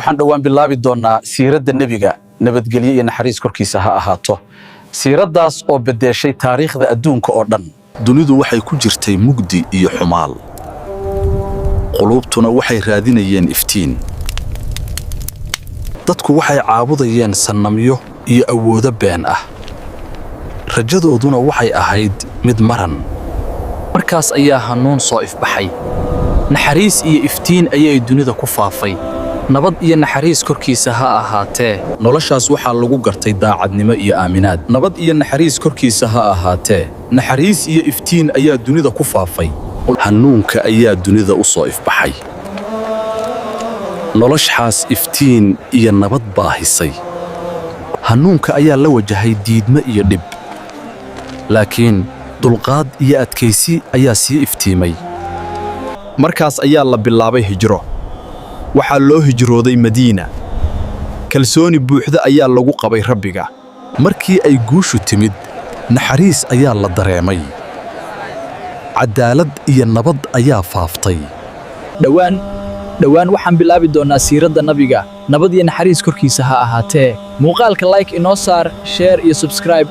Waxaan dhowaan bilaabi doonnaa siiradda Nebiga, nabadgelyo iyo naxariis korkiisa ha ahaato, siiraddaas oo beddeeshay taariikhda adduunka oo dhan. Dunidu waxay ku jirtay mugdi iyo xumaal, quluubtuna waxay raadinayeen iftiin. Dadku waxay caabudayeen sannamyo iyo awoodo been ah, rajadooduna waxay ahayd mid maran. Markaas ayaa hanuun soo ifbaxay, naxariis iyo iftiin ayay dunida ku faafay, nabad iyo naxariis korkiisa ha ahaatee. Noloshaas waxaa lagu gartay daacadnimo iyo aaminaad, nabad iyo naxariis korkiisa ha ahaatee. Naxariis iyo iftiin ayaa dunida ku faafay. Hanuunka ayaa dunida u soo ifbaxay. Noloshaas iftiin iyo nabad baahisay. Hanuunka ayaa la wajahay diidmo iyo dhib, laakiin dulqaad iyo adkaysi ayaa sii iftiimay. Markaas ayaa la bilaabay hijro. Waxaa loo hijrooday Madiina. Kalsooni buuxda ayaa lagu qabay Rabbiga. Markii ay guushu timid, naxariis ayaa la dareemay, Cadaalad iyo nabad ayaa faaftay. Dhowaan dhowaan waxaan bilaabi doonnaa siiradda Nabiga, nabad iyo naxariis korkiisa ha ahaatee. Muuqaalka like inoo saar, share iyo subscribe.